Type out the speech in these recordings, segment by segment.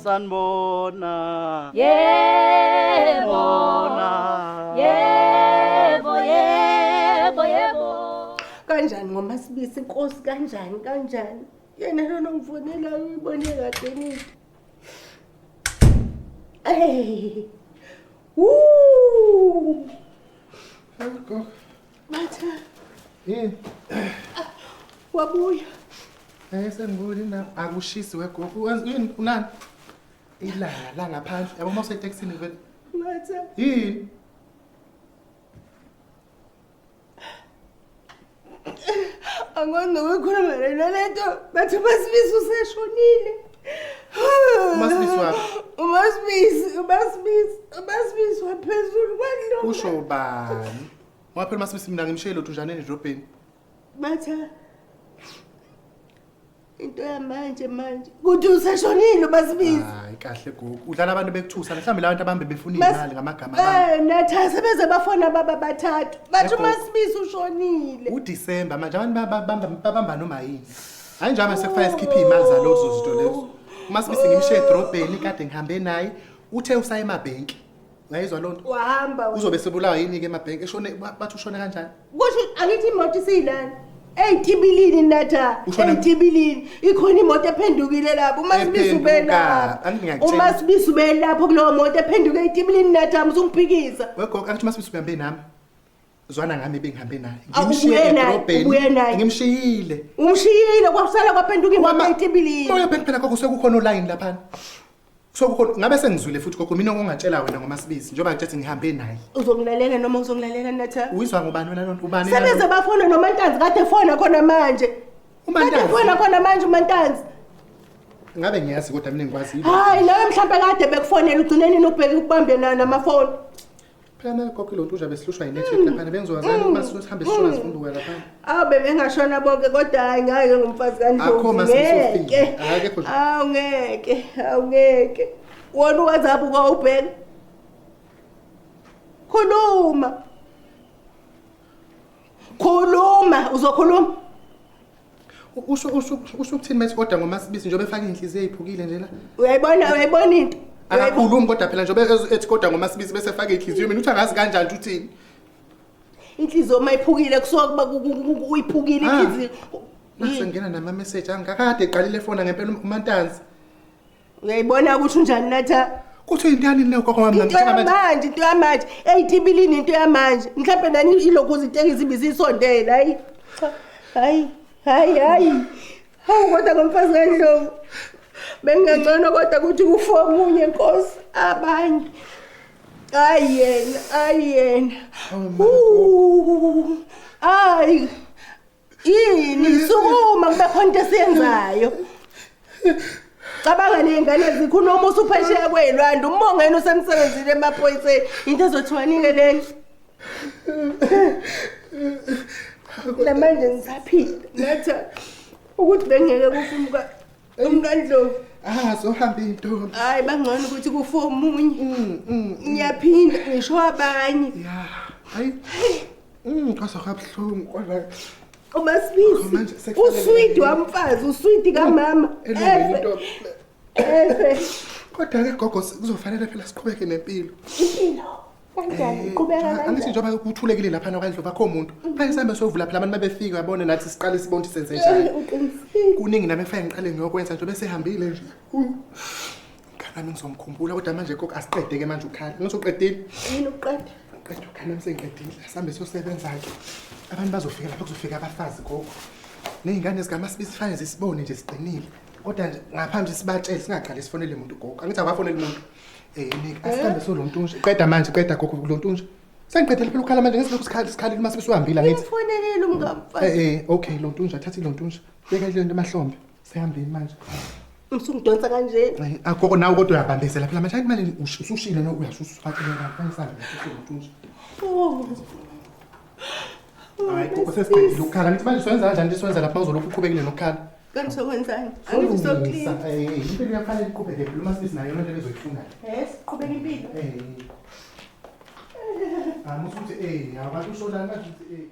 Sanibona. Yebo. Yebo, yebo, yebo. Kanjani ngoMasibisi inkosi kanjani kanjani? Yena lona ngifonelayo uyibone kade nini? Hey. Woo! Gogo. Batha. Yini? Wabuya. Sengibuyile indaba. Akushisi wegogo. Yini unani? Ilanga la ngaphandle. Yabo uma usetekisini vele. Batha. Yini? Angikwazi nokuyikhuluma lento. Bathi uMasibisi useshonile. UMasibisi waphi? uMasibisi, uMasibisi, uMasibisi waphezulu kwandlu. Usho ubani? Ngoba phela uMasibisi mina ngimshiyele uthunjaneni edrobheni. Batha. Into yamanje manje. Kuthi useshonile uMasibisi. Hayi kahle gogo. Udlala abantu bekuthusa. Mhlawumbe labantu abambe befuna imali ngamagama abantu. Natha sebeze bafona baba bathathu. Bathi Yebo. uMasibisi ushonile. uDecember manje abantu babamba noma yini. Hayi nje manje sekufanele sikhiphe imali zalozo zinto lezo. UMasibisi ngimshiye edrobheni kade ngihambe naye. Uthe usaye emabhenki. Uyayizwa lonto? Wahamba. Uzobe sebulawa yini ke emabhenki? Eshone bathi ushone kanjani? Kusho angithi imoto isiyilana. Eyitibilini natha. Eyitibilini. Ikhona imoto ephendukile lapho. UMasibisi ubelapho. UMasibisi ubelapho kulowo moto ephenduke eyitibilini natha msungiphikisa. Wegogo angithi uMasibisi uhambe nami. Zwana ngami bengihambe naye. Ngimshiye edrobheni. Ngimshiyile. Umshiyile kwasala kwaphenduka imoto eyitibilini. Moya phela phela gogo sekukhona oline lapha. Sokukhona ngabe sengizwile futhi gogo mina ongatshela wena ngoMasibisi njengoba ngitshethi ngihambe naye. Uzongilalela noma uzongilalela natha? Uyizwa ngobani wena lonto? Ubani? Sebeze bafona noMantanzi kade fona khona manje. UMantanzi. Kade fona khona manje uMantanzi. Ngabe ngiyazi kodwa mina ngikwazi. Hayi nawe mhlawumbe kade bekufonela ugcine nini ukubheka ukubambe nayo namafoni. Phela naye gogo lonto ujabe sihlushwa yi-network lapha bengizowazana uma sihambe sishona sivunduka lapha. Awu bebengashona bonke kodwa hayi ngeke ngumfazi kaNdlovu. Akho Masibisi ufile. Akekho nje. Awu ngeke, awu ngeke. Wona uWhatsApp kwawubheka. Khuluma. Khuluma, uzokhuluma. Usho usho usho ukuthini manje kodwa ngoMasibisi njengoba efaka inhliziyo eziphukile nje la. Uyayibona, uyayibona into. Akakhulumi kodwa phela njengoba ethi kodwa ngoMasibisi bese efaka inhliziyo mina uthi angazi kanjani uthini. Inhliziyo mayiphukile kusuka kuba uyiphukile inhliziyo. Nasengena nama message angakade eqalile efona ngempela uMantanzi. Uyayibona ukuthi unjani natha? Kuthi intani le gogo wami Into yamanje, into yamanje. Eyitibilini into yamanje. Mhlawumbe nani ilokhu izitekisi ibisisondela hayi. Cha. Hayi, hayi, hayi. Hawu kodwa ngomfazi kaNdlovu. Bengingangcono kodwa ukuthi kufe omunye Nkosi abanye. Hayi yena, hayi yena. Hayi. Yini sukuma kube khona into esiyenzayo. Cabanga ney'ngane zikho unoma usuphesheya kwey'lwandle umbongeni usemsebenzini emaphoyiseni into ezothiwanile lena. Namanje ngisaphila natha ukuthi bengeke kufe umkaNdlovu. Ah, sohamba intombi. Hayi bangcono ukuthi kufe omunye. Ngiyaphinda ngisho abanye. Ya. Hayi. Kwase kwabuhlungu kodwa uMasibisi uswidi wamfazi uswidi kamama. Efe. Kodwa ke gogo kuzofanele phela siqhubeke nempilo. Impilo. Kanjani? Qhubeka kanjani? Angithi njengoba kuthulekile lapha kwaNdlovu akho umuntu. Phela sihambe siyovula phela abantu mabefika yabona nathi siqale sibone ukuthi senze njani. Uqinisile. Kuningi nami ekufanele ngiqale ngiyokwenza njengoba sehambile nje. Mkhana nami ngizomkhumbula kodwa manje gogo asiqede ke manje ukhala. Ngizoqedile. Yini uqeda? Qeda ukhala nami sengiqedile. Asihambe siyosebenza ke. Abantu bazofika lapha kuzofika abafazi gogo. Nezingane zikaMasibisi fanele zisibone nje siqinile. Kodwa nje ngaphambi sibatshele singaqali sifonele umuntu gogo. Angithi abafonele umuntu. Nika asihambe solonto nje. Qeda manje, qeda gogo kulonto nje. Sengiqedile phela ukhala manje ngesilokhu sikhala sikhala uMasibisi uhambile angithi. Ngifonelele umkamfazi. Okay lonto nje athathe lonto nje. Beka le nto emahlombe. Sehambile manje. Usungidonsa kanje. Agogo nawe kodwa uyabambezela phela manje manje usushile no uyasusa ufakile kanti isandla lonto nje. Hayi gogo sesiqedile ukukhala ngithi manje soyenza kanjani siwenza lapha uzolokhu uqhubekile nokukhala. Kanti sokwenzani? Angithi soklina. Impilo iyafanele iqhubeke phela uMasibisi nayo yona into ezoyifuna. Siqhubeka impilo. Hayi usuthi abantu usholana manje uthi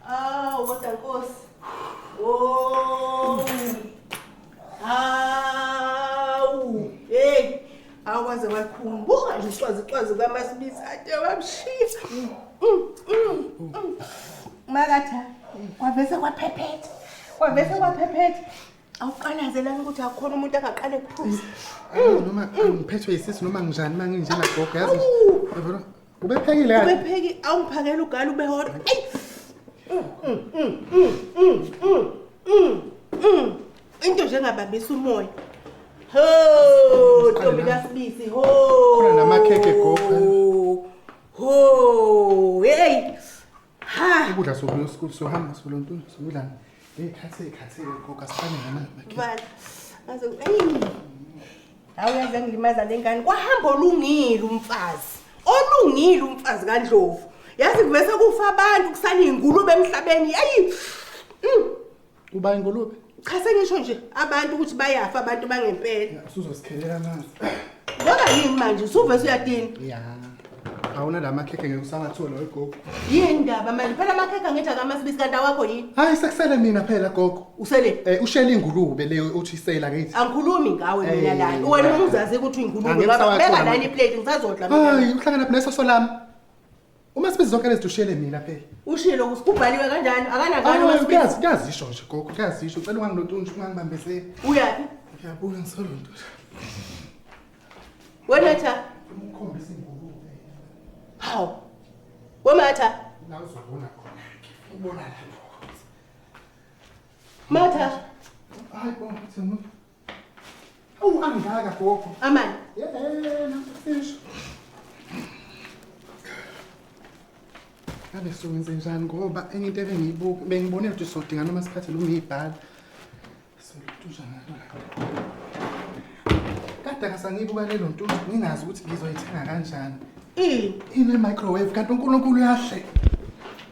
Awu kodwa Nkosi. Oh. Hawu. Hey. Awaze wakhumbuka nje isicwazicwazi kaMasibisi ade wamshiya. Makatha kwavese kwaphephetha. Kwavese kwaphephetha. Awuqalaze lana ukuthi akukhona umuntu angaqale kuphuza. Noma ngiphethwe yisisu noma nginjani uma nginjena gogo yazi. Yabona? Ubephekile kade. Ubepheki awungiphakela ugali ube hodwa. Ayi. Into nje engabambisa umoya. Ho, ntombi kaSibisi, ho. Khona namakhekhe gogo. Ho, hey. Ha. Ukudla sokuya school sohamba solonto sokudla. Ngekhathi ekhathi gogo asifane namakhekhe. Vala. Ngaze hey. Hawu yaze ngilimaza lengane. Kwahamba olungile umfazi. Olungile umfazi kaNdlovu. Yazi kuvese kufa abantu kusala ingulube emhlabeni. Ayi. Uba ingulube. Cha sengisho nje abantu ukuthi bayafa abantu bangempela. Usuzosikhelela amanzi. Ngoba yini manje usuvese uyadina? Ya. Awuna la makhekhe ngeke usangathola wegogo. Yini ndaba manje? Phela amakhekhe angithi akamasibisi kanti awakho yini? Hayi sekusele mina phela gogo. Usele Ushela ingulube leyo uthi isela kithi. Angikhulumi ngawe mina Eh, lana. Wena ungizazi ukuthi uyingulube Angeke ngoba usawathola beka lana manje. iplate ngisazodla mina. Hayi uhlangana nesoso lami. Uma sibiza zonke lezi ushele mina phela. Ushilo ukuthi kubhaliwe kanjani? Akanangani Hayi umasibisi. kuyazi kuyazisho nje gogo kuyazisho. Ucela ungangilontunji ungangibambezeli. Uyaphi? Ngiyabuya ngisolonto. Wena tha. Ukukhombisa ingulube. Hawu. Wematha. La uzobona khona. Ubona lapho. Matha. Hayi bo, thina. Awu angaka gogo. Amani. Yena, sisho. Ngabe sowenze njani ngoba enye into ebengiyibuka bengibone ukuthi sodinga noma siphathe lo ngiyibhala. Solontunja ngalo la. Kade akasangibuka lelo ntunja ngingazi ukuthi ngizoyithenga kanjani. Ini. Ine microwave kanti uNkulunkulu uyahle.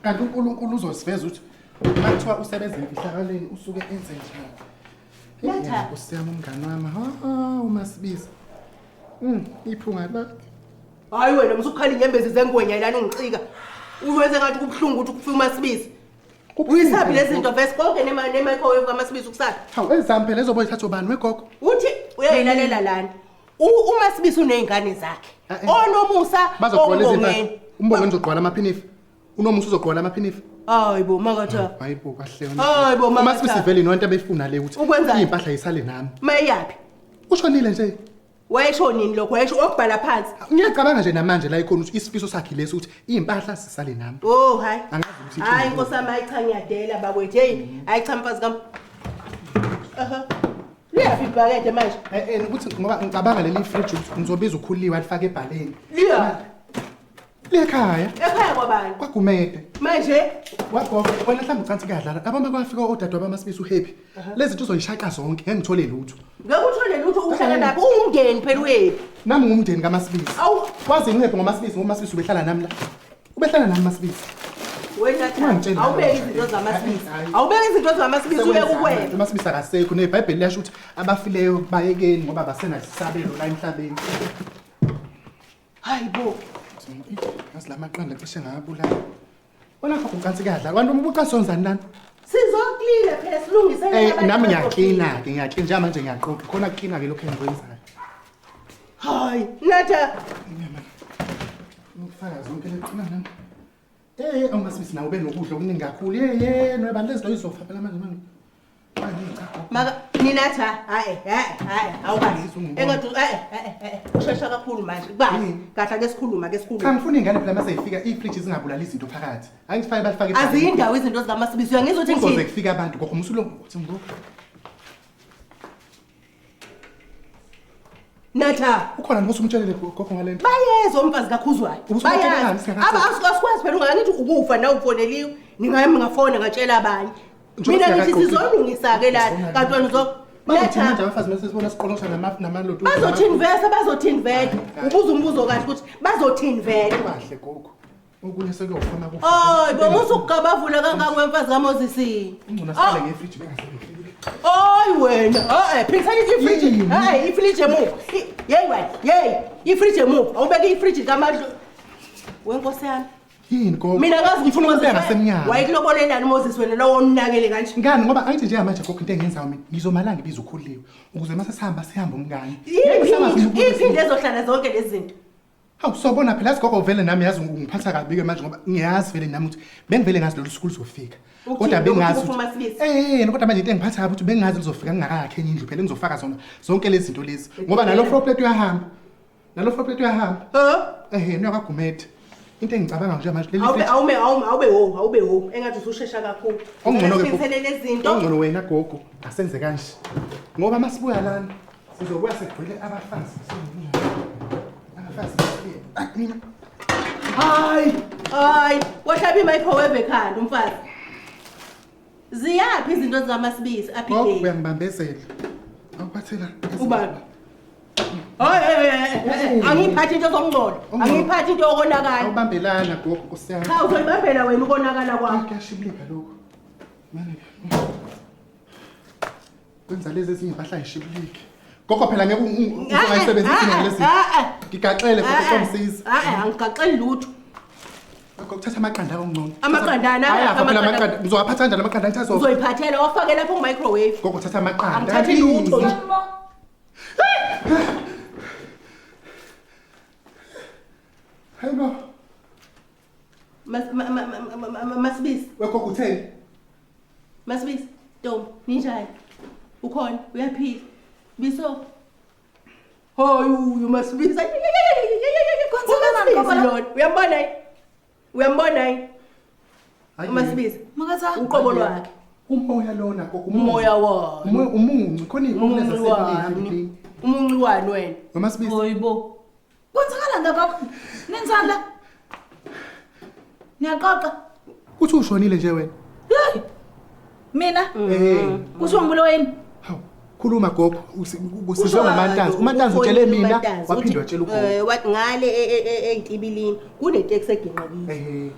Kanti uNkulunkulu uzosiveza ukuthi uma kuthiwa usebenza emfihlakalweni usuke enze njani. Natha. Nkosi yami umngani wami, ha uMasibisi. Iphunga lakhe. Hayi wena musukhala inyembezi zengwenya lana ungicika. Uwenze ngathi kubuhlungu ukuthi kufika uMasibisi. Uyisaphi lezi zinto vese konke ne-microwave kaMasibisi ukusaphi? Hawu ezami phela ezobe ithathwa ubani wegogo? Uthi uyayilalela lana. UMasibisi uney'ngane zakhe. Eh, eh. Onomusa Bazogqola izimpahla. ombongeni. Umbongeni uzogqola amaphinifa. Unomusa uzogqola amaphinifa. Hayi bo makatha. Hayi bo kahle Hayi bo, mama uMasibisi cha. vele inonto abeyifuna le ukuthi Ukwenzani? iy'mpahla yisale nami. Mayeyaphi? Ushonile nje. Wayesho nini lokho? Wayesho okubhala phansi. Ngiyacabanga nje namanje la ikhona ukuthi isifiso sakhe lesi ukuthi iy'mpahla zisale nami. Oh hayi. Angazi ukuthi Hayi ithini. Nkosi yami hayi cha ngiyadela bakwethu. Hey, hayi cha mfazi kam. Aha. Liyaphi ibhakede manje? Ukuthi ngoba ngicabanga leli fridge ukuthi ngizobiza ukhuliwe alifake ebhaleni. Liyaphi? Liyekhaya. Ekhaya kwabani? Kwagumede. Manje Wagogo wena mhlawumbe ucansi kuyadlala. Abama kwafika odadewabo baMasibisi uhappy. Lezi zinto uzoyishaqa zonke ngeke ngithole lutho. ngeke uthole lutho uhlala lapho ungumndeni phela wethu. Nami ngumndeni kaMasibisi. Awu Wazi ngingephi ngoMasibisi ngoba uMasibisi ubehlala nami la. Ubehlala nami uMasibisi. wena cha Ungangitsheli awubeki ngalokho. izinto zamasibisi. Hayi. Awubeki izinto zamasibisi uye kukwena. uMasibisi akasekho neBhayibheli liyasho ukuthi abafileyo bayekeni ngoba basenasabelo la emhlabeni. Hayi bo. Ngazi lamaqanda cishe ngabulala. Wena gogo ucansi kuyadlala. Kanti uma ubucansi wenzani lana? Sizoklina phela silungisele Eh abantu nami abazoklina. ngiyaklina ke ngiyaklina njengamanje ngiyaqoqa. Khona kuklina ke lokho engikwenzayo. Hayi, Natha. Ngifaka zonke leqina nami. Awumasibisi nawe ube nokudla okuningi kakhulu. Hey, nobantu lezinto izofa phela manje manje. Hayi cha gogo. Maka ninatha hayi hayi hayi awukahle. Ngizwe Engathi hayi hayi ushesha kakhulu manje. Kahle Yini? kahle ake sikhuluma ake Cha sikhuluma. ngifuna ingane phela mase ifika ifridge zingabulali izinto phakathi. Hayi ngifake balifake. ebhaleni. Aziyindawo izinto zikaMasibisi uyangizwa ukuthi Kuzoze ngithini? kufike abantu gogo musulo uthi ngoku. Natha. Ukhona noma usumtshelele gogo ngalento. Bayezwa umfazi kakhuzwayo. Ubusubatshela Bayazi. ngani singakathi? Aba asikwazi phela ungangithi ukufa na ufoneliwe. Ningayimi ngafona ngatshela abanye. Njengoba Mina ngithi singakaqoqi. sizolungisa ke la kanti wena uzo Bazothini manje Natha. abafazi mase sibona siqolosha namalotu. Bazothini vese bazothini vele. Ubuza umbuzo kahle ukuthi bazothini vele. Kahle gogo. Okunye sekuyofana kufa. Hayi bo musukugabavula kangaka wemfazi kaMoses. Ungcono siqale ngefridge bengasebenzi. Hayi wena, eh phikisani ifridge. Yini? Hayi ifridge emuva. Hey wena, hey, ifridge emuva. Awubeke ifridge kaMadlo. Wenkosi yami. Yini gogo? Mina ngazi ngifuna ukubeka ngasemnyango. Wayekulobolelani uMoses wena lowo omnakele kanje? Ngani ngoba angithi njengamanje gogo into engiyenzayo mina ngizomalanga ibiza ukhuliwe ukuze mase sihamba sihambe umngane. Iphi into ezohlala zonke lezi zinto? Hawu sobona phela yazi gogo vele nami yazi ungiphatha kabi ke manje ngoba ngiyazi vele nami ukuthi bengivele ngazi lolu suku luzofika. Kodwa bengazi ukuthi kodwa manje into engiphatha kabi ukuthi bengazi luzofika ngingakakhe enye indlu phela engizofaka zona zonke lezi zinto lezi ngoba nalo floor plate uyahamba. Nalo floor plate uyahamba. Eh niyakagumede. Into engicabanga nje manje leli Awube awume awume awube wo awube wo engathi usushesha kakhulu. Ongcono ke Ngicela lezi zinto. Ongcono wena gogo asenze kanje. Ngoba masibuya lana sizobuya sigcwele abafazi. Abafazi. Mina. Hayi, hayi, wahlaba i-microwave ekhanda umfazi. Ziyaphi izinto zikaMasibisi Gogo Abigail? uyangibambezela. Awuphathela. Ubani? Hayi, hayi, angiyiphathi into zokungcola. Angiyiphathi into yokonakala. Awubambelana gogo Nkosi yami. Cha uzoyibambela wena ukonakala kwakho. Kuyashibilika lokho. Manje kwenza lezi ezinye impahla ayishibiliki. Gogo phela ngeke ungayisebenzisi nalezi. Ngigaxele gogo somsiza. Angigaxeli lutho. Gogo kuthatha amaqanda akongcono. Amaqanda ana- Ayafa phela amaqanda. amaqanda. Ngizowaphatha kanjani amaqanda ngithatha Uzoyiphathela wafake lapho ku-microwave. Gogo thatha amaqanda. Angithathi lutho nje. Hayibo. Masibisi, Wegogo utheni? Masibisi, Ntombi, ninjani? Ukhona, uyaphila. Biso. Hayi uyu Masibisi. Kwenzakalani gogo la? Lona. Uyambona yini? Uyambona yini? Hayi. UMasibisi. Makatha. Uqobo lwakhe. Umoya lona gogo. Umoya wani. Umoya umuncu khona Umuncu iy'mpukane wani. zasemini. Umuncu wani wena? Ngomasibisi. Hayibo. Kwenzakalani la gogo? Nenzani la? Niyaqoqa. Uthi ushonile nje wena. Hey. Mina Eh. kusho ngibulo yini? Hawu, khuluma gogo, usizwe ngoMantanzi. UMantanzi utshele mina, waphinde watshela ugogo. Wathi ngale ey'tibilini kuneteksi eginqikile. Eh,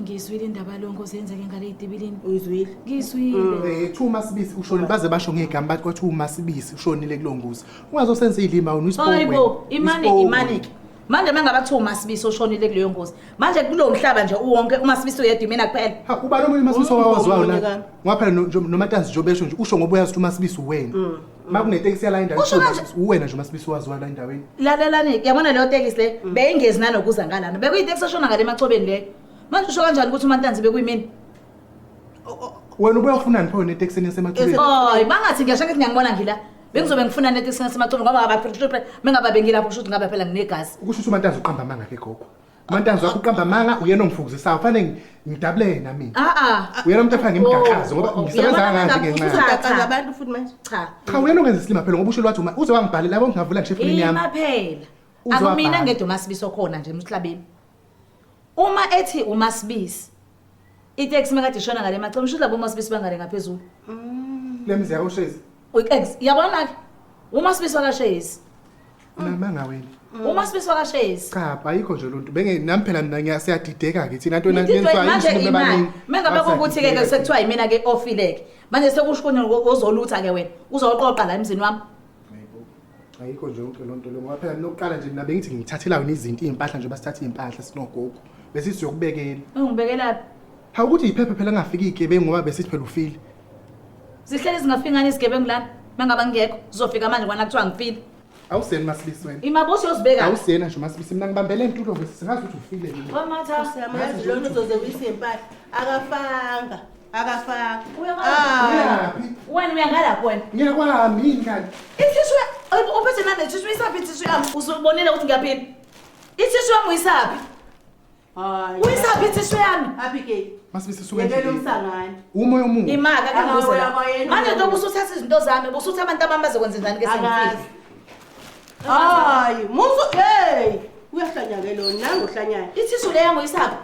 Ngizwile indaba lo nkosi yenzeke ngale itibilini. Uyizwile? Ngizwile. Thu uMasibisi ushonile baze basho ngegama bathi kwathi uMasibisi ushonile kulo ngozi. Ungazosenza izilima wena uyisipokwe. Hayibo, imani imani ke. Manje mangaba kuthiwa uMasibisi oshonile kuleyo ngozi. Manje kulowo mhlaba nje uwonke uMasibisi uyedwa imina kuphela. Ha, ubani omunye uMasibisi owawaziwayo Omunye la? kami. Ngoba phela noMantanzi nje obesho nje usho ngoba uyazi ukuthi uMasibisi uwena. Ma kunetekisi yala endaweni Usho kanje- uwena nje uMasibisi owaziwayo la endaweni. Lalelani, yabona leyo tekisi le beyingezi nanokuza ngalana. Bekuyitekisi eshona ngale emachobeni le. Manje usho kanjani ukuthi uMantanzi bekuyimina? Wena ubuya ufunani pho netekisini yasemathubeni? Hayi, bangathi ngiyasho ngithi ngiyangibona ngila. Bengizobe ngifuna netekisi yasemachobeni ngoba abaphela mengabe bengilapho kusho ukuthi ngabe phela nginegazi. Ukusho ukuthi uMantanzi uqamba amanga ke gogo. UMantanzi wakho uqamba amanga uyena ongifukuzisayo. Kufanele ngidabule yena mina. Ah ah. Uyena umuntu efana ngimgaqaze ngoba Oh, oh, ngisebenza uyabona kangaka ngenxa yakhe. Cha, Uzogaqaza cha. abantu futhi manje. Cha. Cha uyena ongenza isilima phela ngoba ushilo wathi uma uze wangibhalela yabo ngingavula ngisho efonini yami. Ima phela. Uzwabhala. Akumina ngedwa uMasibisi okhona nje emhlabeni. Uma ethi uMasibisi iteksi makade ishona ngale macebo usho labo uMasibisi bangale ngaphezulu. Le mizi yakho shezi. Uyi-ex yabona ke. UMasibisi wakashezi. Unamanga wena. UMasibisi wakashezi. Cha ayikho nje lonto. Benge nami phela mina ngiyasiyadideka ke thina nto Ngididwe manje imali. Mengabe kukuthi ke sekuthiwa yimina ke ofile ke. Manje sekusho khona ozolutha ke wena. Uzoqoqa la emzini wami. Ayikho nje yonke lonto lo ngoba phela nokuqala nje mina bengithi ngithathela wena izinto izimpahla nje basithatha izimpahla sinogogo. Bese siyokubekela. Ungibekela Hawu ukuthi iphepha phela ngafiki igebengu ngoba besithi phela ufile. Zihleli zingafingani izigebengu lana. Mengaba ngekho zizofika manje kwana kuthiwa ngifile. Awuseni Masibisi wena. Imabusi yozibeka. Awusena nje Masibisi mina ngibambele intulo nje singazi ukuthi ufile mina. Wamatha. Siyamazi lona uzoze uyise impahla. Akafanga. Akafanga. Uyabona? Uyaphi? Wena uyangalapho wena. Ngiya kwami yini kanti? Ithishu uphethe nani ithishu isaphi ithishu yami? Usubonile ukuthi ngiyaphila. Ithishu yami uyisaphi? Hayi. Uyisaphi ithishu yami? Abigail. Masibisi suka Yekela endleleni. umsangane. Umoya omubi. Imaka ke ngibuze la. Akawena Manje kwayena. njengoba usuthatha izinto zami, ubusutha abantu abami bazokwenza njani ke sengifile? Akazi. Hayi, musu hey, uyahlanya ke lona nangu uhlanyana. Ithishu le yami uyisaphi?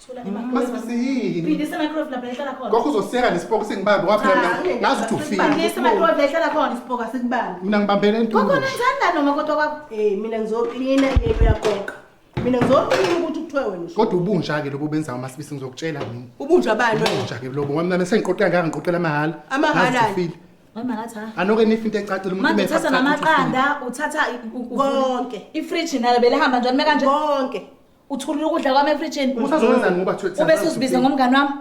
Thula Masibisi yini? Phindisa microwave lapha ehlala khona. Gogo uzoseka lesipoko sengibambe ngoba phela Cha, mina ngazi ukuthi ufile. Phindisa microwave la ehlala khona. Isipoka sikubambe. Mina ngibambele intulo. Gogo nenzani la noma kodwa kwakho? Eh, mina ngizoklina yena uyaqoqa. Mina ngizoklina ukuthi kuthiwe wena usho. Kodwa ubunja ke lobo benzayo Masibisi ngizokutshela mina. Ubunja bani wena? Ubunja ke lobo ngoba mina sengiqoqela ngaka ngiqoqela amahhala. Amahhala Ngazi ukuthi ufile. Hayi makathi ha. Anoke nife into ecacile umuntu Manje mefa uthatha kucace ukuthi namaqanda, uthatha Konke. Ifridge nalo belihamba njani mekanje? Konke. Uthulula ukudla kwami efrijini. ufile. Usazowenzani ngoba kuthiwa Ube suzibiza ngomngani wami.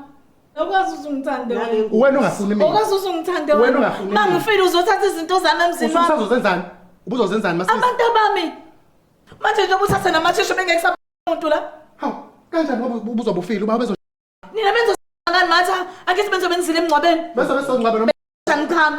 Awukwazi uzungithande wena. Wena ongafuni mina. Awukwazi uzungithande Wena wena. ungafuni Ma mina. ngifile uzothatha izinto zami emzini wami. Usazozenzani? Ubuzozenzani masisi? Abantu abami. Manje njengoba uthathe namathishu bengeke umuntu la. Hawu, kanjani ngoba ubuzobe ufile uba bezo Nina benzo ngani matha? Angithi benzo benzile emngcwabeni. bese besongcwabe noma Angichami.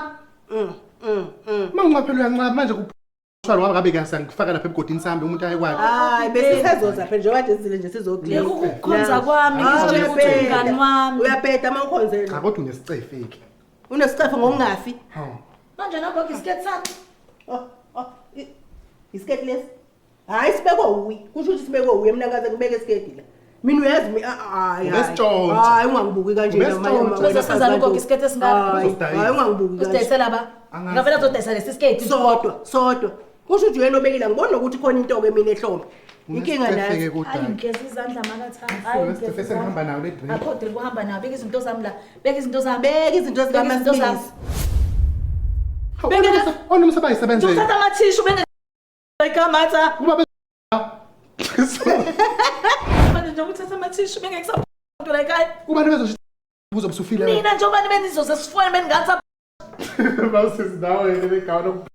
uma nginqaphela uyanqaba manje kushwa ngoba ngabe ngiyasangifaka lapha ebugodini sami umuntu aye kwakhe. Hayi besisezoza phela njengoba nje sizile nje sizoklina. Yeka ukukhonza kwami, ngizitshela ukuthi umngani wami. Uyabheda uma ukhonzela. Cha kodwa unesicefe ke. Unesicefe ngokungafi. Hawu. Manje nabokho isiketi sami. Oh, oh, isiketi lesi. Hayi sibekwe uyi. Kusho ukuthi sibekwe uyi mina ngaze ngibeke isiketi la. Mina uyazi mi hayi. Ubesitshontsha. Hayi ungangibuki kanje Ubesitshontsha. Uzosiza lokho isiketi esingaka. Hayi Uzodayisa. ungangibuki kanje. Usidayisela ba? Angazi. Ngavela uzodayisa lesi siketi. Sodwa, sodwa. Kusho ukuthi wena obekile ngibona ukuthi khona into ke mina ehlombe. Inkinga Unesicefe ke nayo. kodwa. Hayi ngigeza izandla makatha. Hayi Unesicefe ngigeza izandla. sengihamba nayo le drink. Akho drink uhamba nayo. Beka izinto zami la. Beka izinto zami. Beka izinto Beka izinto zami. zikaMasibisi. Hawu, onomsa bayisebenzele. Uthatha amathishu benge ikamatha. Kuba be Manje njengoba uthatha amathishu bengeke muntu la ekhaya. Kuba bezosho ubuzobe usufile wena. Nina njengoba nibe nizoze sifone bengingathi Bawusisi nawe ke legawu.